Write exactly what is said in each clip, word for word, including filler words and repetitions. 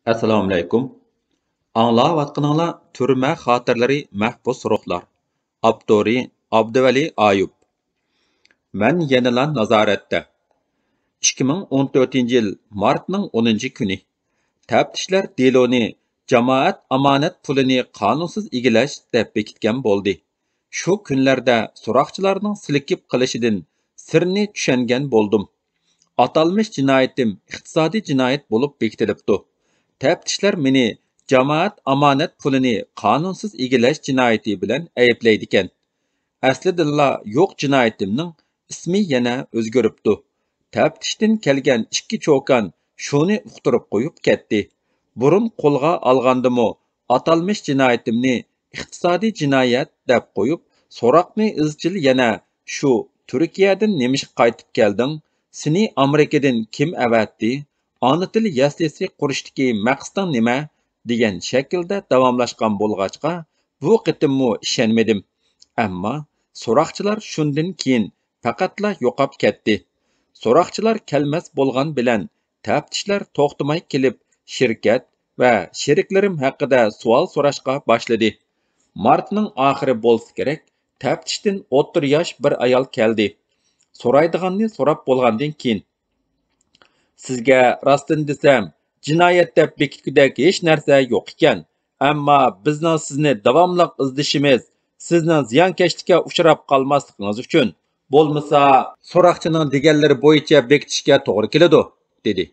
ئەسسالامۇئەلەيكۇم. ئاڭلاۋاتقىنىڭلار تۈرمە خاتىرىلىرى، مەھبۇس روھلار. ئاپتورى ئابدۇۋەلى ئايۇپ. مەن يەنىلا نازارەتتە. ئىككى مىڭ ئون تۆتىنچى يىل مارتنىڭ ئونىنچى كۈنى. تەپتىشلەر دېلونى جامائەت ئامانەت پۇلىنى قانۇنسىز ئىگىلەش دەپ بېكىتكەن بولدى. شۇ كۈنلەردە سوراقچىلارنىڭ سىلكىپ قېلىشىدىن سىرنى چۈشەنگەن بولدۇم. ئاتالمىش جىنايىتىم ئىقتىسادىي جىنايەت بولۇپ بېكىتىلىپتۇ. تەپتىشلەر مېنى جامائەت ئامانەت پۇلىنى قانۇنسىز ئىگىلەش جىنايىتى بىلەن ئەيىبلەيدىكەن. ئەسلىدىنلا يوق جىنايىتىمنىڭ ئىسمى يەنە ئۆزگىرىپتۇ. تەپتىشتىن كەلگەن ئىككى چوكان شۇنى ئۇقتۇرۇپ قويۇپ كەتتى. بۇرۇن قولغا ئالغاندىمۇ ئاتالمىش جىنايىتىمنى ئىقتىسادىي جىنايەت دەپ قويۇپ، سوراقنى ئىزچىل يەنە شۇ «تۈركىيەدىن نېمىشقا قايتىپ كەلدىڭ؟ سېنى ئامېرىكىدىن كىم ئەۋەتتى؟ ئانا تىل يەسلىسى قۇرۇشتىكى مەقسىتىڭ نېمە؟» دېگەن شەكىلدە داۋاملاشقان بولغاچقا، بۇ قېتىممۇ ئىشەنمىدىم. ئەمما سوراقچىلار شۇندىن كېيىن پەقەتلا يوقاپ كەتتى. سوراقچىلار كەلمەس بولغان بىلەن، تەپتىشلەر توختىماي كېلىپ، شىركەت ۋە شېرىكلىرىم ھەققىدە سوئال سوراشقا باشلىدى. مارتنىڭ ئاخىرى بولسا كېرەك، تەپتىشتىن ئوتتۇرا ياش بىر ئايال كەلدى. سورايدىغاننى سوراپ بولغاندىن كېيىن، سىزگە راستىنى دېسەم، جىنايەت دەپ بېكىتكۈدەك ھېچ نەرسە يوق ئىكەن. ئەمما بىزنىڭ سىزنى داۋاملىق ئىزدىشىمىز، سىزنىڭ زىيانكەشلىككە ئۇچراپ قالماسلىقىڭىز ئۈچۈن، بولمىسا، سوراقچىنىڭ دېگەنلىرى بويىچە بېكىتىشكە توغرا كېلىدۇ، دېدى.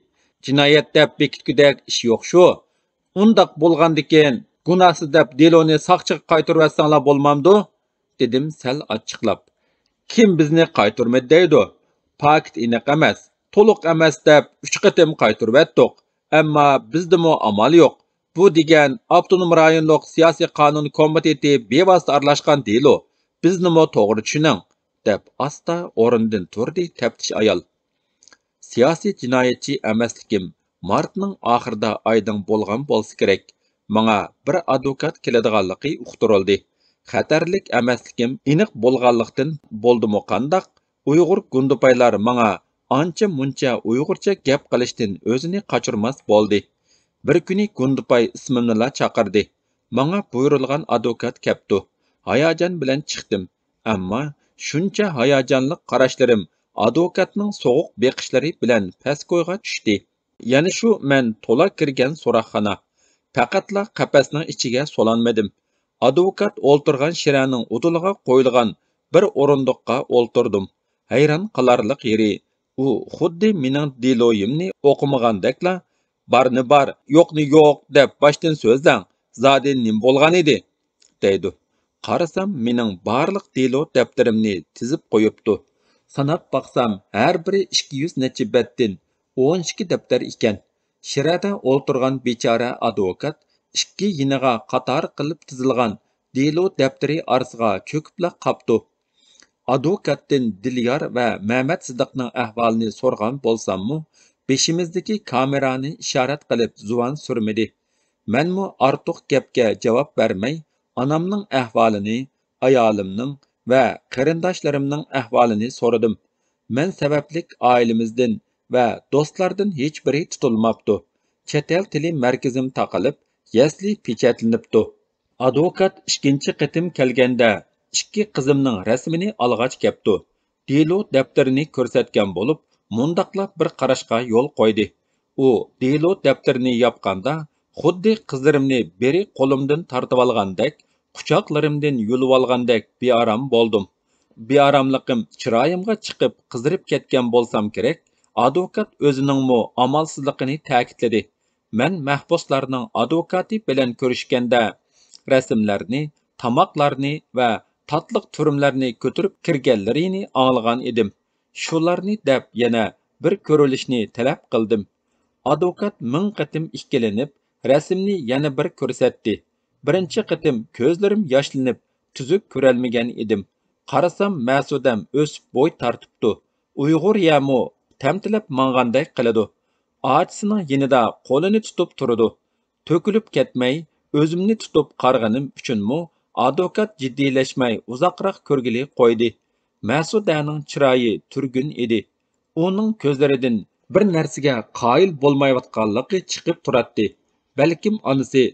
جىنايەت دەپ بېكىتكۈدەك ئىش يوق شۇ. ئۇنداق بولغاندىكىن، گۇناھسىز دەپ دېلونى ساقچىغا قايتۇرۇۋەتسەڭلار بولمامدۇ؟ دېدىم سەل ئاچچىقلاپ. كىم بىزنى قايتۇرمىدى دەيدۇ؟ پاكىت ئېنىق ئەمەس، تولۇق ئەمەس دەپ ئۈچ قېتىم قايتۇرۇۋەتتۇق. ئەمما بىزدىمۇ ئامال يوق. بۇ دېگەن ئاپتونوم رايونلۇق سىياسىي قانۇن كومىتېتى بىۋاسىتە ئارىلاشقان دېلو. بىزنىمۇ توغرا چۈشىنىڭ، دەپ ئاستا ئورنىدىن تۇردى تەپتىش ئايال. سىياسىي جىنايەتچى ئەمەسلىكىم مارتنىڭ ئاخىرىدا ئايدىڭ بولغان بولسا كېرەك، ماڭا بىر ئادۋوكات كېلىدىغانلىقى ئۇقتۇرۇلدى. خەتەرلىك ئەمەسلىكىم ئېنىق بولغانلىقتىن، بولدىمۇ قانداق، ئۇيغۇر گۇندىپايلار ماڭا ئانچە-مۇنچە ئۇيغۇرچە گەپ قىلىشتىن ئۆزىنى قاچۇرماس بولدى. بىر كۈنى گۇندىپاي ئىسمىمنىلا چاقىردى. ماڭا بۇيرۇلغان ئادۋوكات كەپتۇ. ھاياجان بىلەن چىقتىم. ئەمما شۇنچە ھاياجانلىق قاراشلىرىم ئادۋوكاتنىڭ سوغۇق بېقىشلىرى بىلەن پەسكويغا چۈشتى. يەنە شۇ مەن تولا كىرگەن سوراقخانا. پەقەتلا قەپەسنىڭ ئىچىگە سولانمىدىم. ئادۋوكات ئولتۇرغان شىرەنىڭ ئۇدۇلىغا قويۇلغان بىر ئورۇندۇققا ئولتۇردۇم. ھەيران قالارلىق يېرى، ئۇ خۇددى مېنىڭ دېلويۇمنى ئوقۇمىغاندەكلا، «بارنى بار، يوقنى يوق دەپ باشتىن سۆزلەڭ، زادى نېمە بولغانىدى؟» دەيدۇ. قارىسام، مېنىڭ بارلىق دېلو دەپتىرىمنى تىزىپ قويۇپتۇ. ساناپ باقسام، ھەر بىرى ئىككى يۈز نەچچە بەتتىن ئون ئىككى دەپتەر ئىكەن. شىرەدە ئولتۇرغان بىچارە ئادۋوكات ئىككى يېنىغا قاتار قىلىپ تىزىلغان دېلو دەپتىرى ئارىسىغا چۆكۈپلا قاپتۇ. ئادۋوكاتتىن دىليار ۋە مەمەت سىدىقنىڭ ئەھۋالىنى سورىغان بولساممۇ، بېشىمىزدىكى كامېرانى ئىشارەت قىلىپ زۇۋان سۈرمىدى. مەنمۇ ئارتۇق گەپكە جاۋاب بەرمەي، ئانامنىڭ ئەھۋالىنى، ئايالىمنىڭ ۋە قېرىنداشلىرىمنىڭ ئەھۋالىنى سورىدىم. مەن سەۋەبلىك ئائىلىمىزدىن ۋە دوستلاردىن ھېچبىرى تۇتۇلماپتۇ. چەت ئەل تىلى مەركىزىم تاقىلىپ، يەسلى پېچەتلىنىپتۇ. ئادۋوكات ئىككىنچى قېتىم كەلگەندە، ئىككى قىزىمنىڭ رەسىمىنى ئالغاچ كەپتۇ. دېلو دەپتىرىنى كۆرسەتكەن بولۇپ، مۇنداقلا بىر قاراشقا يول قويدى. ئۇ دېلو دەپتىرىنى ياپقاندا، خۇددى قىزلىرىمنى بىرى قولۇمدىن تارتىۋالغاندەك، قۇچاقلىرىمدىن يۇلۇۋالغاندەك بىئارام بولدۇم. بىئاراملىقىم چىرايىمغا چىقىپ، قىزىرىپ كەتكەن بولسام كېرەك، ئادۋوكات ئۆزىنىڭمۇ ئامالسىزلىقىنى تەكىتلىدى. مەن مەھبۇسلارنىڭ ئادۋوكاتى بىلەن كۆرۈشكەندە، رەسىملەرنى، تاماقلارنى ۋە تاتلىق تۈرۈملەرنى كۆتۈرۈپ كىرگەنلىرىنى ئاڭلىغان ئىدىم. شۇلارنى دەپ يەنە بىر كۆرۈلۈشنى تەلەپ قىلدىم. ئادۋوكات مىڭ قېتىم ئىككىلىنىپ، رەسىمنى يەنە بىر كۆرسەتتى. بىرىنچى قېتىم كۆزلىرىم ياشلىنىپ، تۈزۈك كۆرەلمىگەن ئىدىم. قارىسام، مەسۇدەم ئۆسۈپ بوي تارتىپتۇ. ئۇيغۇر يەمۇ تەمتىلەپ ماڭغاندەك قىلىدۇ. ئاچىسىنىڭ يېنىدا قولىنى تۇتۇپ تۇرىدۇ. تۆكۈلۈپ كەتمەي، ئۆزۈمنى تۇتۇپ قارىغىنىم ئۈچۈنمۇ ئادۋوكات جىددىيلەشمەي ئۇزاقراق كۆرگىلى قويدى. مەسۇدەنىڭ چىرايى تۈرگۈن ئىدى. ئۇنىڭ كۆزلىرىدىن بىر نەرسىگە قايىل بولمايۋاتقانلىقى چىقىپ تۇراتتى. بەلكىم ئانىسى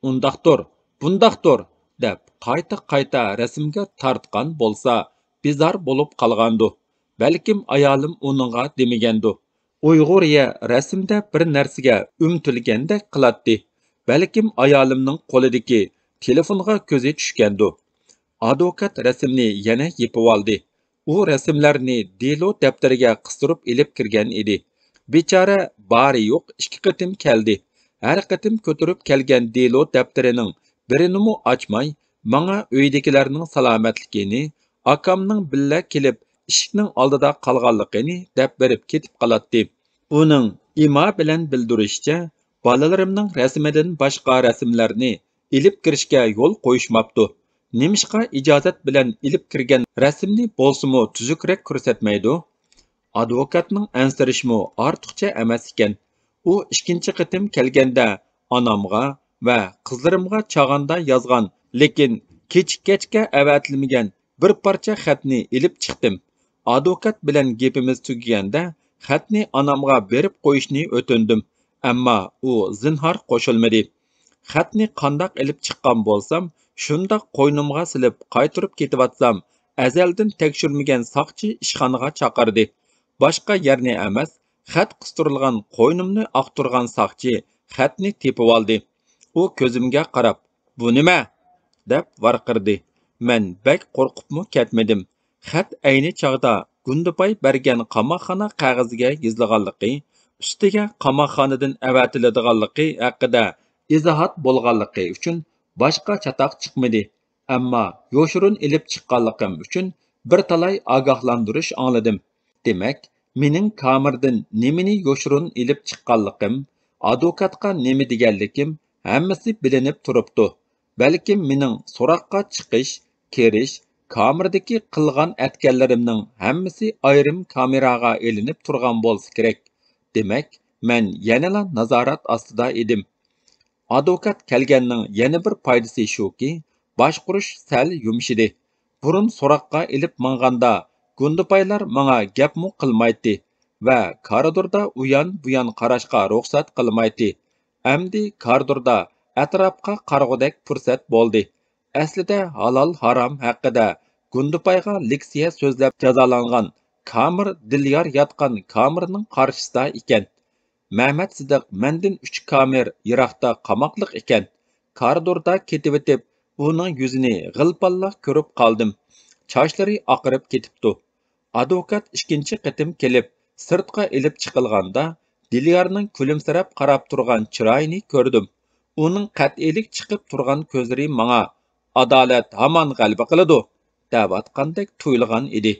«ئۇنداقتۇر، بۇنداقتۇر» دەپ قايتا-قايتا رەسىمگە تارتقان بولسا، بىزار بولۇپ قالغاندۇ. بەلكىم ئايالىم ئۇنىڭغا دېمىگەندۇ. ئۇيغۇرىيە رەسىمدە بىر نەرسىگە ئۈمتۈلگەندەك قىلاتتى. بەلكىم ئايالىمنىڭ قولىدىكى تېلېفونغا كۆزى چۈشكەندۇ. ئادۋوكات رەسىمنى يەنە يېپىۋالدى. ئۇ رەسىملەرنى دېلو دەپتىرىگە قىستۇرۇپ ئېلىپ كىرگەن ئىدى. بىچارە بارى يوق ئىككى قېتىم كەلدى. ھەر قېتىم كۆتۈرۈپ كەلگەن دېلو دەپتىرىنىڭ بىرىنىمۇ ئاچماي، ماڭا ئۆيدىكىلەرنىڭ سالامەتلىكىنى، ئاكامنىڭ بىللە كېلىپ ئىشىكنىڭ ئالدىدا قالغانلىقىنى دەپ بېرىپ كېتىپ قالاتتى. ئۇنىڭ ئىما بىلەن بىلدۈرۈشىچە، بالىلىرىمنىڭ رەسىمىدىن باشقا رەسىملەرنى ئېلىپ كىرىشكە يول قويۇشماپتۇ. نېمىشقا ئىجازەت بىلەن ئېلىپ كىرگەن رەسىمنى بولسىمۇ تۈزۈكرەك كۆرسەتمەيدۇ؟ ئادۋوكاتنىڭ ئەنسىرىشىمۇ ئارتۇقچە ئەمەس ئىكەن. ئۇ ئىككىنچى قېتىم كەلگەندە ئانامغا ۋە قىزلىرىمغا چاغاندا يازغان، لېكىن كېچىككەچكە ئەۋەتىلمىگەن بىر پارچە خەتنى ئېلىپ چىقتىم. ئادۋوكات بىلەن گېپىمىز تۈگىگەندە، خەتنى ئانامغا بېرىپ قويۇشنى ئۆتۈندۈم، ئەمما ئۇ زىنھار قوشۇلمىدى. خەتنى قانداق ئېلىپ چىققان بولسام، شۇنداق قوينۇمغا سېلىپ قايتۇرۇپ كېتىۋاتسام، ئەزەلدىن تەكشۈرمىگەن ساقچى ئىشخانىغا چاقىردى. باشقا يەرنى ئەمەس، خەت قىستۇرۇلغان قوينۇمنى ئاختۇرغان ساقچى خەتنى تېپىۋالدى. ئۇ كۆزۈمگە قاراپ، «بۇ نېمە؟» دەپ ۋارقىرىدى. مەن بەك قورقۇپمۇ كەتمىدىم. خەت ئەينى چاغدا گۇندىپاي بەرگەن قاماقخانا قەغىزىگە يېزىلغانلىقى، ئۈستىگە قاماقخانىدىن ئەۋەتىلىدىغانلىقى ھەققىدە ئىزاھات بولغانلىقى ئۈچۈن باشقا چاتاق چىقمىدى. ئەمما يوشۇرۇن ئېلىپ چىققانلىقىم ئۈچۈن بىر تالاي ئاگاھلاندۇرۇش ئاڭلىدىم. دېمەك، مېنىڭ كامېردىن نېمىنى يوشۇرۇن ئېلىپ چىققانلىقىم، ئادۋوكاتقا نېمە دېگەنلىكىم ھەممىسى بىلىنىپ تۇرۇپتۇ. بەلكىم مېنىڭ سوراققا چىقىش، كىرىش، كامېردىكى قىلغان ئەتكەنلىرىمنىڭ ھەممىسى ئايرىم كامېراغا ئېلىنىپ تۇرغان بولسا كېرەك. دېمەك، مەن يەنىلا نازارەت ئاستىدا ئىدىم. ئادۋوكات كەلگەننىڭ يەنە بىر پايدىسى شۇكى، باشقۇرۇش سەل يۇمشىدى. بۇرۇن سوراققا ئېلىپ ماڭغاندا، گۇندىپايلار ماڭا گەپمۇ قىلمايتتى ۋە كارىدوردا ئۇيان-بۇيان قاراشقا رۇخسەت قىلمايتتى. ئەمدى كارىدوردا ئەتراپقا قارىغۇدەك پۇرسەت بولدى. ئەسلىدە ھالال-ھارام ھەققىدە گۇندىپايغا لېكسىيە سۆزلەپ جازالانغان كامېر دىليار ياتقان كامېرنىڭ قارشىسىدا ئىكەن. مەمەت سىدىق مەندىن ئۈچ كامېر يىراقتا قاماقلىق ئىكەن. كارىدوردا كېتىۋېتىپ، ئۇنىڭ يۈزىنى غىلپاللا كۆرۈپ قالدىم. چاچلىرى ئاقىرىپ كېتىپتۇ. ئادۋوكات ئىككىنچى قېتىم كېلىپ، سىرتقا ئېلىپ چىقىلغاندا، دىليارنىڭ كۈلۈمسىرەپ قاراپ تۇرغان چىرايىنى كۆردۈم. ئۇنىڭ قەتئىيلىك چىقىپ تۇرغان كۆزلىرى ماڭا «ئادالەت ھامان غەلىبە قىلىدۇ» دەۋاتقاندەك تۇيۇلغان ئىدى.